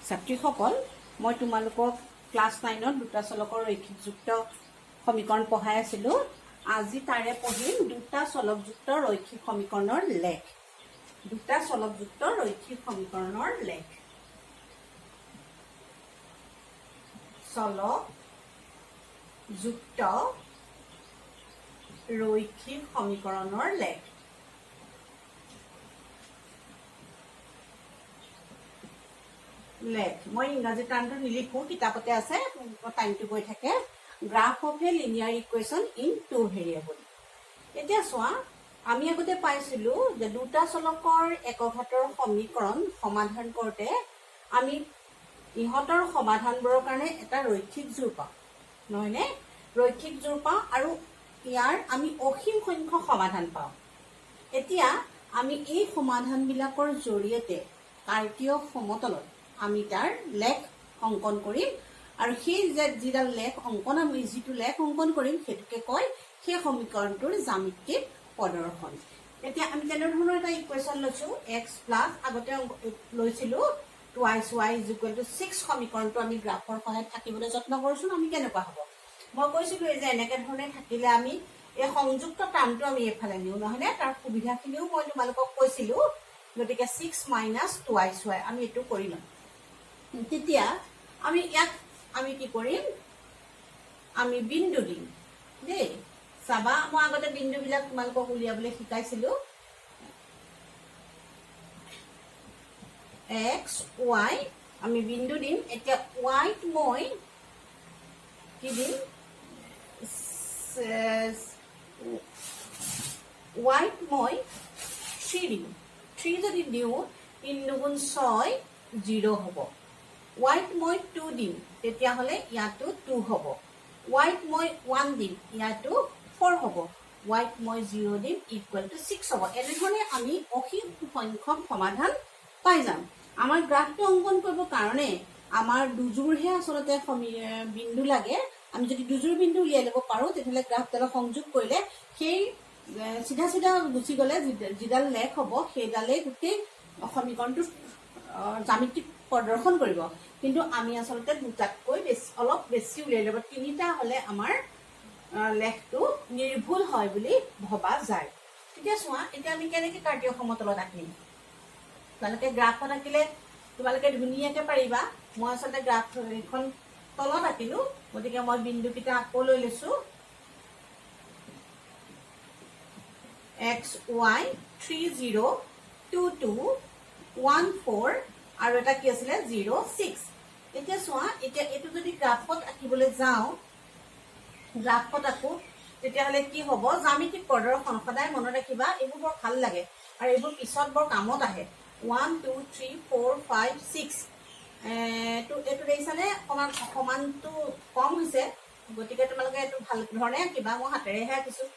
ছাত্ৰীসকল, মই তোমালোকক ক্লাছ 9ত দুটা চলকৰ ৰৈখিকযুক্ত সমীকৰণ পঢ়াই আছিলোঁ। আজি তাৰে পঢ়িম দুটা চলকযুক্ত ৰৈখিক সমীকৰণৰ লেখ। দুটা চলকযুক্ত ৰৈখিক সমীকৰণৰ লেখ। চলকযুক্ত ৰৈখিক সমীকৰণৰ লেখ। লেখ। মই ইংৰাজী টাৰ্মটো নিলিখোঁ, কিতাপতে আছে, টাইমটো গৈ থাকে। Graph of a linear equation in two variable. এতিয়া চোৱা, আমি আগতে পাইছিলোঁ যে দুটা চলকৰ একঘাতৰ সমীকৰণ সমাধান কৰোঁতে আমি ইহঁতৰ সমাধানবোৰৰ কাৰণে এটা ৰৈখিক জোৰ পাওঁ, নহয়নে? ৰৈখিক জোৰ পাওঁ আৰু ইয়াৰ আমি অসীম সংখ্যক সমাধান পাওঁ। এতিয়া আমি এই সমাধানবিলাকৰ জৰিয়তে কাৰ্টীয় সমতলত আমি তাৰ লেখ অংকন কৰিম আৰু সেই যে যিডাল লেখ অংকন, আমি যিটো লেখ অংকন কৰিম, সেইটোকে কয় সেই সমীকৰণটোৰ জ্যামিতিক প্ৰদৰ্শন। এতিয়া আমি তেনেধৰণৰ এটা ইকুৱেশ্যন লৈছোঁ, এক্স প্লাছ, আগতে লৈছিলোঁ, twice y is equal to 6। সমীকৰণটো আমি গ্ৰাফৰ সহায়ত আঁকিবলৈ যত্ন কৰোঁচোন আমি, কেনেকুৱা হ'ব। মই কৈছিলোঁ এই যে এনেকে ধৰণে থাকিলে আমি এই সংযুক্ত টাৰ্মটো আমি এইফালে নিওঁ, নহয়নে? তাৰ সুবিধাখিনিও মই তোমালোকক কৈছিলোঁ। গতিকে 6 মাইনাছ টুৱাইচ ৱাই, আমি এইটো কৰি ল'ম। তেতিয়া আমি ইয়াক আমি কি কৰিম? আমি বিন্দু দিম দেই। চাবা, মই আগতে বিন্দুবিলাক তোমালোকক উলিয়াবলৈ শিকাইছিলোঁ। এক্স, ৱাই, আমি বিন্দু দিম। এতিয়া ৱাইত মই কি দিম? ৱাইত মই 3 দিম। 3 যদি দিওঁ, 3 দুগুণ 6, 0 হ'ব। ৱাইত মই 2 দিম, তেতিয়াহ'লে ইয়াতো 2 হ'ব। ৱাইত মই 1 দিম, ইয়াতো 4 হ'ব। ৱাইত মই 0 দিম, ইকুৱেল টু 6 হ'ব। এনেধৰণে আমি অসীম সংখ্যক সমাধান পাই যাম। আমাৰ গ্ৰাফটো অংকন কৰিবৰ কাৰণে আমাৰ দুযোৰহে আচলতে বিন্দু লাগে। আমি যদি দুযোৰ বিন্দু উলিয়াই ল'ব পাৰোঁ, তেতিয়াহ'লে গ্ৰাফডালক সংযোগ কৰিলে সেই চিধা চিধা গুচি গ'লে যিডাল লেখ হ'ব, সেইডালেই গোটেই সমীকৰণটো জ্যামিতিক প্ৰদৰ্শন কৰিব। কিন্তু আমি আচলতে দুটাতকৈ বেছি, অলপ বেছি উলিয়াই ল'ব, তিনিটা হ'লে আমাৰ লেখটো নিৰ্ভুল হয় বুলি ভবা যায়। তেতিয়া চোৱা, এতিয়া আমি কেনেকৈ কাৰ্টীয় সমতলত আঁকিম? তোমালোকে গ্ৰাফত আঁকিলে তোমালোকে ধুনীয়াকে পাৰিবা। মই আচলতে গ্ৰাফ এইখন তলত আঁকিলো, গতিকে মই বিন্দুকেইটা আকৌ লৈ লৈছো। X, y, 3, 0, 2, 2, 1, 4 আৰু এটা কি আছিলে? 0, 6। এতিয়া চোৱা, এতিয়া এইটো যদি গ্ৰাফত আঁকিবলৈ যাওঁ, গ্ৰাফত আঁকো, তেতিয়াহ'লে কি হ'ব? জ্যামিতিক প্ৰদৰ্শন সদায় মনত ৰাখিবা। এইবোৰ বৰ ভাল লাগে আৰু এইবোৰ পিছত বৰ কামত আহে। 1, 2, 3, 4, 5, 6। এইটো দেখিছানে? অকণমান সমানটো কম হৈছে, গতিকে তোমালোকে এইটো ভাল ধৰণে আঁকিবা। মই হাতেৰেহে আঁকিছোঁ।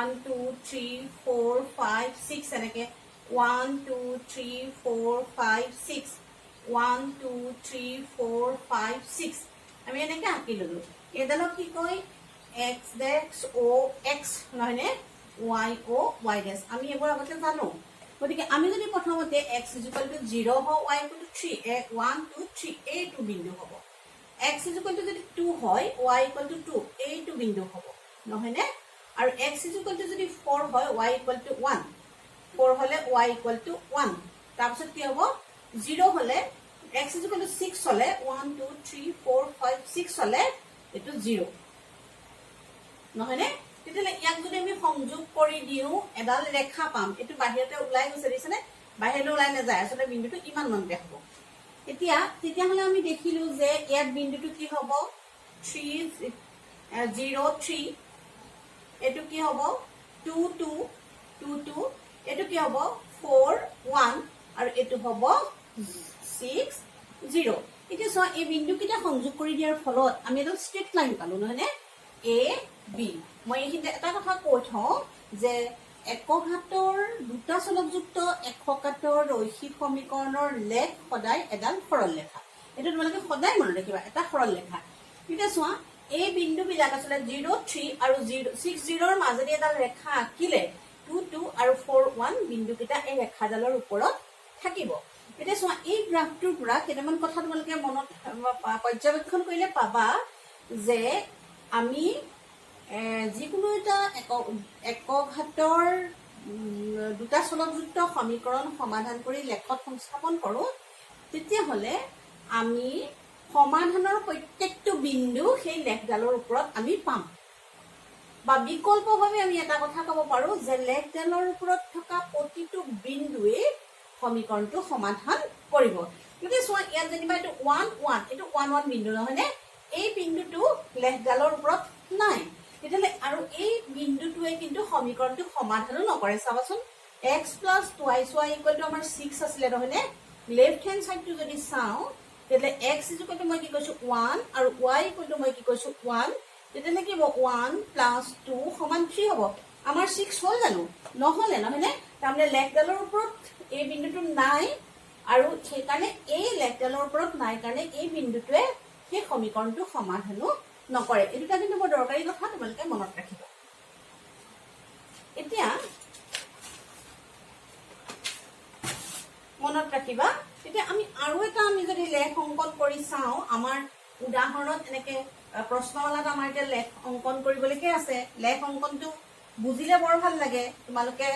1, 2, 3, 4, 5, 6, এনেকে 1, 2, 3, 4, 5, 6, 1, 2, 3, 4, 5, 6, আমি এনেকে আঁকি ললো। এইডালক কি কয়? এক্স ডেছ অ' এক্স, নহয়নে? ৱাই অ' ৱাই ডেছ, আমি এইবোৰ আগতে জানো। গতিকে আমি যদি প্ৰথমতে x is equal to 0 হওঁ, y equal to 3, 1, 2, 3, এইটো বিন্দু হ'ব। এক্স is equal to যদি 2 হয়, ৱাই ইকুৱেল টু 2, এইটো বিন্দু হ'ব, নহয়নে? আৰু এক্স is equal to যদি 4 হয়, y equal to 1, 4 হ'লে ৱাই ইকুৱেল টু 1। তাৰপিছত কি হ'ব? 0 হ'লে, x is equal to 6 হ'লে, 1, 2, 3, 4, 5, 6 হ'লে এইটো 0, নহয়নে? তেতিয়াহ'লে ইয়াক যদি আমি সংযোগ কৰি দিওঁ, এডাল ৰেখা পাম। এইটো বাহিৰতে ওলাই গৈছে, দেখিছেনে? বাহিৰলৈ ওলাই নাযায়, আচলতে বিন্দুটো ইমান মানতে হ'ব। এতিয়া তেতিয়াহ'লে আমি দেখিলো যে ইয়াত বিন্দুটো কি হ'ব? 3, 0, 3। এইটো কি হ'ব? 2, 2, 2, 2। এইটো কি হ'ব? 4, 1 আৰু এইটো হ'ব 6, 0। এতিয়া চোৱা, এই বিন্দুকেইটা সংযোগ কৰি দিয়াৰ ফলত আমি এডাল ষ্ট্ৰেইট লাইন পালো, নহয়নে? A B. মই এইখিনিতে এটা কথা কৈ থওঁ যে একঘাতৰ, দুটা চলকযুক্ত একঘাতৰ ৰৈখিক সমীকৰণৰ লেখ সদায় এডাল সৰল ৰেখা। এইটো তোমালোকে সদায় মনত ৰাখিবা, এটা সৰল ৰেখা। এতিয়া চোৱা, এই বিন্দুবিলাক আচলতে 0, 3 আৰু 0, 6, 0ৰ মাজেদি এডাল ৰেখা আঁকিলে 2, 2 আৰু 4, 1 বিন্দুকেইটা এই ৰেখাডালৰ ওপৰত থাকিব। এতিয়া চোৱা, এই গ্ৰাফটোৰ পৰা কেইটামান কথা তোমালোকে মনত পৰ্যবেক্ষণ কৰিলে পাবা যে আমি যিকোনো এটা একঘাতৰ দুটা চলকযুক্ত সমীকৰণ সমাধান কৰি লেখত সংস্থাপন কৰোঁ, তেতিয়াহ'লে আমি সমাধানৰ প্ৰত্যেকটো বিন্দু সেই লেখডালৰ ওপৰত আমি পাম। বা বিকল্পভাৱে আমি এটা কথা ক'ব পাৰোঁ যে লেখডালৰ ওপৰত থকা প্ৰতিটো বিন্দুৱে সমীকৰণটো সমাধান কৰিব। গতিকে চোৱা, ইয়াত যেনিবা এইটো ওৱান ওৱান, এইটো ওৱান ওৱান বিন্দু নহয়নে? এই বিন্দুটো লেখডালৰ ওপৰত নাই তেতিয়াহ'লে, আৰু এই বিন্দুটোৱে কিন্তু সমীকৰণটো সমাধানো নকৰে। চাবাচোন, x plus twice y equal to আমাৰ ছিক্স আছিলে নহয়নে? লেফ্ট হেণ্ড চাইডটো যদি চাওঁ, তেতিয়াহ'লে এক্স is equal to মই কি কৈছোঁ? ওৱান। আৰু ৱাই ইকুৱেল টু মই কি কৈছোঁ? ওৱান। তেতিয়াহ'লে কি হ'ব? ওৱান প্লাছ টু সমান থ্ৰী হ'ব। আমাৰ ছিক্স হ'ল জানো? নহ'লে, নহয়নে? তাৰমানে লেখডালৰ ওপৰত এই বিন্দুটো নাই আৰু সেইকাৰণে এই লেখডালৰ ওপৰত নাই কাৰণে এই বিন্দুটোৱে সেই সমীকৰণটো সমাধানো নকৰে। এই দুটা কিন্তু বৰ দৰকাৰী কথা, তোমালোকে মনত ৰাখিবা। এতিয়া মনত ৰাখিবা। এতিয়া আমি আৰু এটা আমি যদি লেখ অংকন কৰি চাওঁ, আমাৰ উদাহৰণত এনেকে প্ৰশ্নমালাত আমাৰ এতিয়া লেখ অংকন কৰিবলৈকে আছে। লেখ অংকনটো বুজিলে বৰ ভাল লাগে। তোমালোকে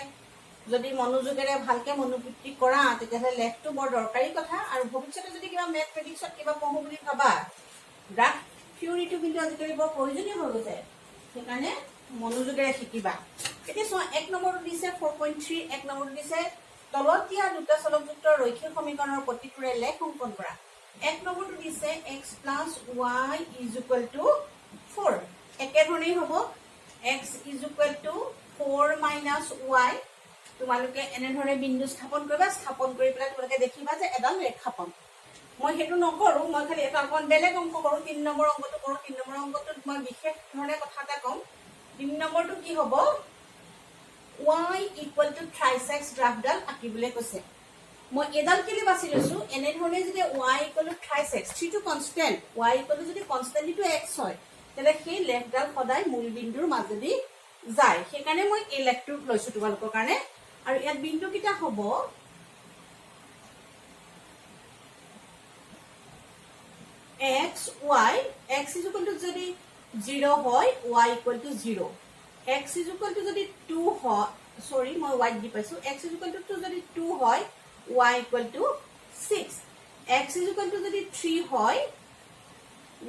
যদি মনোযোগেৰে ভালকে মনোবৃত্তি কৰা, তেতিয়াহ'লে লেখটো বৰ দৰকাৰী কথা। আৰু ভৱিষ্যতে যদি কিবা মেথমেটিক্সত কিবা পঢ়ো বুলি ভাবা, গ্ৰাফ থিয়ৰিটো কিন্তু আজিকালি বৰ প্ৰয়োজনীয় হৈ গৈছে। সেইকাৰণে মনোযোগেৰে শিকিবা। এতিয়া চোৱা, এক নম্বৰটো দিছে, 4.3 এক নম্বৰটো দিছে, তলত দিয়া দুটা চলকযুক্ত ৰৈখিক সমীকৰণৰ প্ৰতিটোৰে লেখ অংকন কৰা। এক নম্বৰটো দিছে x plus y is equal to 4। একেধৰণেই হ'ব, x is equal to 4 minus y। তোমালোকে এনেধৰণে বিন্দু স্থাপন কৰিবা। স্থাপন কৰি পেলাই তোমালোকে দেখিবা যে এডাল ৰেখা পাম। মই সেইটো নকৰোঁ, মই খালি এটা অকণ বেলেগ অংক কৰোঁ। তিনি নম্বৰ অংকটো কৰোঁ। তিনি নম্বৰ অংকটোত মই বিশেষ ধৰণে কথা এটা ক'ম। তিনি নম্বৰটো কি হ'ব? Y equal to thrice x গ্ৰাফডাল আঁকিবলৈ কৈছে। মই এডাল কেলে বাছি লৈছো? এনেধৰণে যদি y equal to thrice x, থ্ৰীটো constant, Y equal to যদি কনষ্টেণ্টটো এক্স হয়, তেন্তে সেই লেখডাল সদায় মূল বিন্দুৰ মাজেদি যায়। সেইকাৰণে মই এই লেখটো লৈছো তোমালোকৰ কাৰণে। আৰু ইয়াত বিন্দুকেইটা হ'ব x y। X is equal to যদি জিৰ' হয়, y equal to 0। X is equal to যদি টু হয়, চৰি, মই ৱাইত দি পাইছো, x is equal to যদি টু হয়, y equal to 6। X is equal to যদি থ্ৰী হয়,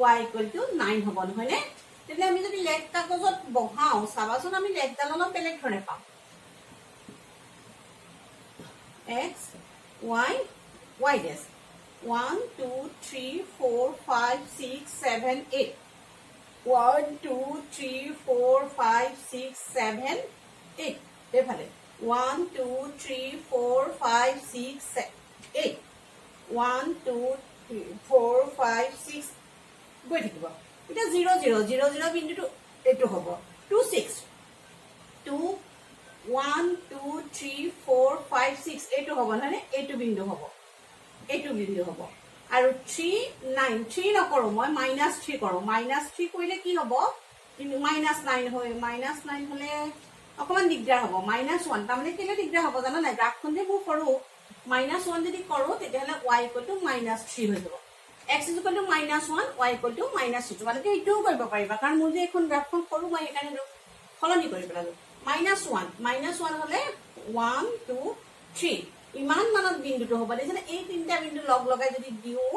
ৱাই ইকুৱেল টু নাইন হ'ব, নহয়নে? তেতিয়া আমি যদি লেখ কাগজত বহাওঁ, চাবাচোন, আমি লেখডাল অলপ বেলেগ ধৰণে পাম। X y y dash, 1, 2, 3, 4, 5, 6, 7, 8, 1, 2, 3, 4, 5, 6, 7, 8। এইফালে 1, 2, 3, 4, 5, 6, 8, 1, 2, 3, 4, 5, 6 গৈ থাকিব। এতিয়া জিৰ' জিৰ' জিৰ' জিৰ' বিন্দুটো এইটো হ'ব। 2, 6, 2, 1, 2, 3, 4, 5, 6 এইটো হ'ব, নহয়নে? এইটো বিন্দু হ'ব, এইটো বিন্দু হ'ব। আৰু থ্ৰী নাইন, থ্ৰী নকৰোঁ মই, মাইনাছ থ্ৰী কৰোঁ। মাইনাছ থ্ৰী কৰিলে কি হ'ব? মাইনাছ নাইন হয়। মাইনাছ নাইন হ'লে অকণমান দিগদাৰ হ'ব। মাইনাছ ওৱান, তাৰমানে কেলৈ দিগদাৰ হ'ব জানা নাই? গ্ৰাফখন যে মোৰ সৰু। মাইনাছ ওৱান যদি কৰোঁ, তেতিয়াহ'লে y equal to minus 3 হৈ যাব। X is equal to minus 1, y equal to minus 3। তোমালোকে এইটোও কৰিব পাৰিবা। কাৰণ মোৰ যে এইখন গ্ৰাফখন সৰু, মই সেইকাৰণে এইটো সলনি কৰি পেলালো। মাইনাছ ওৱান, মাইনাছ ওৱান হ'লে ওৱান, টু, থ্ৰী ইমান মানত বিন্দুটো হ'ব। দেখিছেনে? এই তিনিটা বিন্দু লগ লগাই যদি দিওঁ,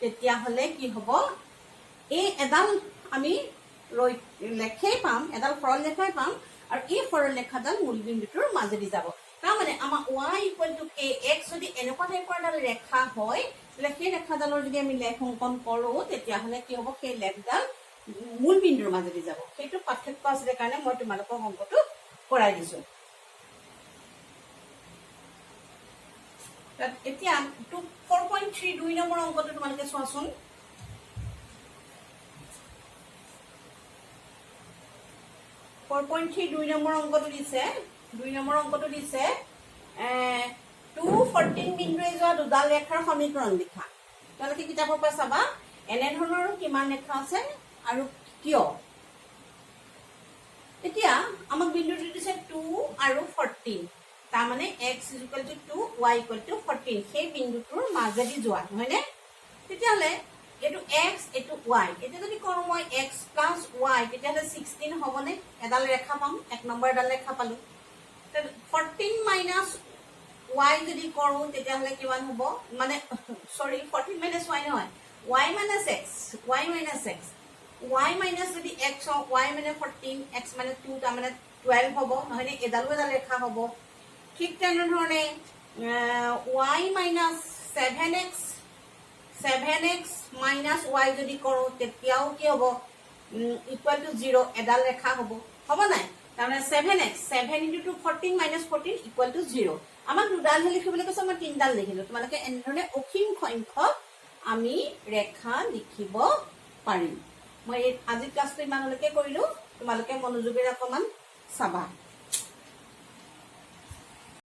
তেতিয়াহ'লে কি হ'ব? এই এডাল আমি ৰৈ লেখেই পাম, এডাল সৰল ৰেখাই পাম আৰু এই সৰল ৰেখাডাল মূল বিন্দুটোৰ মাজেদি যাব। তাৰমানে আমাৰ y equal to k x যদি এনেকুৱা টাইপৰ এডাল ৰেখা হয়, তেতিয়াহ'লে সেই ৰেখাডালৰ যদি আমি লেখ অংকন কৰোঁ, তেতিয়াহ'লে কি হ'ব? সেই লেখডাল মূল বিন্দুৰ মাজেদি যাব। সেইটো পাৰ্থক্য আছিলে কাৰণে মই তোমালোকক অংকটো কৰাই দিছো। তাত এতিয়া 2, 4.3 দুই নম্বৰ অংকটো তোমালোকে চোৱাচোন। 4.3 দুই নম্বৰ অংকটো দিছে, দুই নম্বৰ অংকটো দিছে, 2, 14 বিন্দুৰে যোৱা দুডাল ৰেখাৰ সমীকৰণ লিখা। তোমালোকে কিতাপৰ পৰা চাবা এনেধৰণৰ কিমান ৰেখা আছে আৰু কিয়। এতিয়া আমাক বিন্দুটো দিছে টু আৰু 14। তাৰমানে x is equal to 2, y equal to 14, সেই বিন্দুটোৰ মাজেদি যোৱা, নহয়নে? তেতিয়াহ'লে এইটো এক্স, এইটো ৱাই। এতিয়া যদি কৰোঁ মই এক্স প্লাছ ৱাই, তেতিয়াহ'লে 16 হ'বনে? এডাল ৰেখা পাম। এক নম্বৰ এডাল ৰেখা পালোঁ। 14 মাইনাছ ৱাই যদি কৰোঁ, তেতিয়াহ'লে কিমান হ'ব? মানে চৰি, 14 মাইনাছ ৱাই নহয়, y minus x, y minus x, y minus যদি এক্স হওঁ, ৱাই মানে 14, এক্স মানে টু, তাৰমানে 12 হ'ব, নহয়নে? এডালো এডাল ৰেখা হ'ব। ঠিক তেনেধৰণে y minus 7 x, 7 x minus y যদি কৰোঁ, তেতিয়াও কি হ'ব? ইকুৱেল টু জিৰ', এডাল ৰেখা হ'ব। হ'ব নাই? তাৰমানে 7 x, 7 into 2 14 minus 14 equal to 0। আমাক দুডালহে লিখিবলৈ কৈছে, মই তিনিডাল লিখিলো। তোমালোকে এনেধৰণে অসীম সংখ্যক আমি ৰেখা লিখিব পাৰিম। মই এই আজিৰ ক্লাছটো ইমানলৈকে কৰিলো। তোমালোকে মনোযোগেৰে অকণমান চাবা।